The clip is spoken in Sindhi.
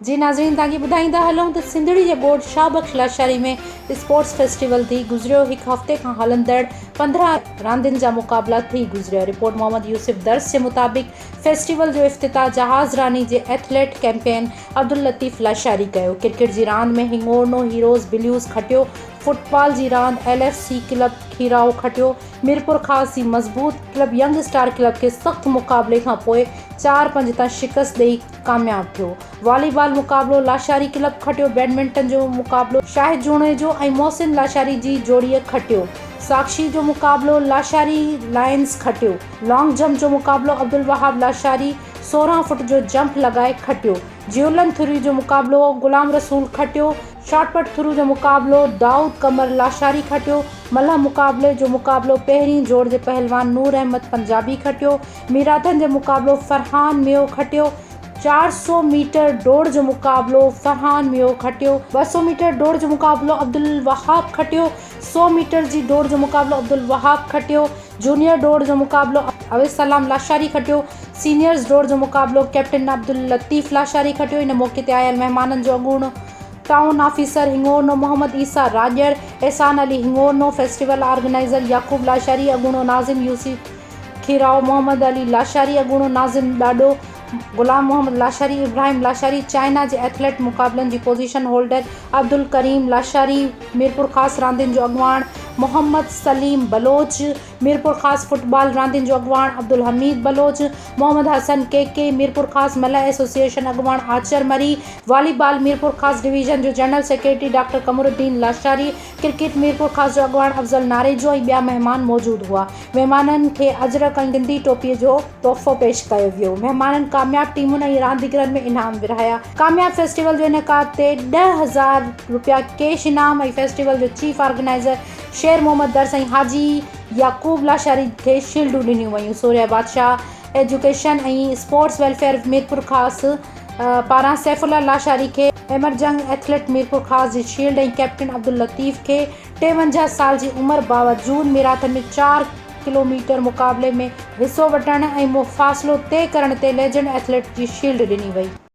جي ناظرين توهان کي ٻڌائيندا هلون ته سنڌڙي جي ڳوٺ شاهه بخش لاشاري ۾ اسپورٽس فيسٽيول ٿي گذريو هڪ هفتي کان هلندڙ 15 راندين جا مقابلا ٿي گذريا رپورٽ محمد يوسف درس جي مطابق فيسٽيول جو افتتاح جهاز راني جي ايٿليٽ ڪيمپين عبداللطيف لاشاري ڪيو ڪرڪيٽ جي راند ۾ هنڱورنو هيروز بليوز کٽيو فٽبال جي راند L F C club Kheerao کٽيو ميرپورخاص جي مضبوط ڪلب ينگ اسٽار ڪلب کي سخت مقابلي کان پوء 4-5 تان شڪست ڏئي ڪامياب ٿيو. والي بال مقابلو لاشاري ڪلب کٽيو، بيڊمنٽن جو مقابلو شاهد جوڻيجو ۽ محسن لاشاري جي جوڙيء کٽيو، ساڪشي جو مقابلو لاشاري لائنز کٽيو، لانگ جمپ جو مقابلو عبدالوهاب لاشاري 16 فٽ جو جمپ لڳائي کٽيو، جيولن ٿري جو مقابلو غلام رسول کٽيو، شاٽ پٽ ٿرو جو مقابلو دائود قمر لاشاري کٽيو، ملهه مقابلي جو مقابلو پهرين جوڙ جي پهلوان نور احمد پنجابي کٽيو، ميراٿن جو مقابلو فرحان ميو کٽيو، 400 ميٽر ڊوڙ جو مقابلو فرحان ميو کٽيو، 200 ميٽر ڊوڙ جو مقابلو عبدالوهاب کٽيو، 100 ميٽر جي ڊوڙ جو مقابلو عبدالوهاب کٽيو، جونيئر ڊوڙ جو مقابلو اويس سلام لاشاري کٽيو، سينيئرز ڊوڙ جو مقابلو ڪئپٽن عبداللطيف لاشاري کٽيو، ان موقعي تي آيل مهمانن جو اڳوڻو town officer Hingorno Muhammad Isa Rajar, Ehsan Ali Hingorno, festival organizer Yaqub Lashari, اڳوڻو ناظم يوسف کيرائو محمد علي لاشاري، اڳوڻو ناظم ڏاڏو غلام محمد لاشاري، ابراهيم لاشاري، چائنا جي ايٿليٽ مقابلن جي پوزيشن هولڊر عبدالڪريم لاشاري، ميرپورخاص راندين جو اڳواڻ محمد سليم بلوچ، ميرپورخاص فٽبال راندين جو اڳواڻ عبدالحميد بلوچ، محمد حسن ڪي ڪي، ميرپورخاص ملهه ايسوسيئيشن اڳواڻ آچر مري، والي بال ميرپورخاص ڊويزن جو general secretary doctor Qamaruddin Lashari, cricket Mirpurkhas جو اڳواڻ افضل ناريجو ۽ ٻيا مهمان موجود هئا. مهمانن کي اجرڪ ۽ سنڌي ٽوپي جو تحفو پيش ڪيو ويو. مهمانن ڪامياب ٽيمن ۽ رانديگرن ۾ انعام ورهايا. ڪامياب فيسٽيول جو انعقاد تي 10,000 رپيا ڪيش انعام ۽ فيسٽيول جو چيف آرگنائيزر شير محمد درس ۽ حاجي يعقوب لاشاري کي شيلڊون ڏنيون ويون. Suraiya Badshah education ۽ sports welfare Mirpurkhas پاران سيف الله لاشاري کي ايمرجنگ ايٿليٽ ميرپورخاص جي شيلڊ ۽ ڪئپٽن عبداللطيف کي 53 سال جي عمر باوجود ميراٿن ۾ چار ڪلوميٽر مقابلي ۾ حصو وٺڻ ۽ فاصلو طئي ڪرڻ تي ليجنڊ ايٿليٽ جي شيلڊ ڏني وئي.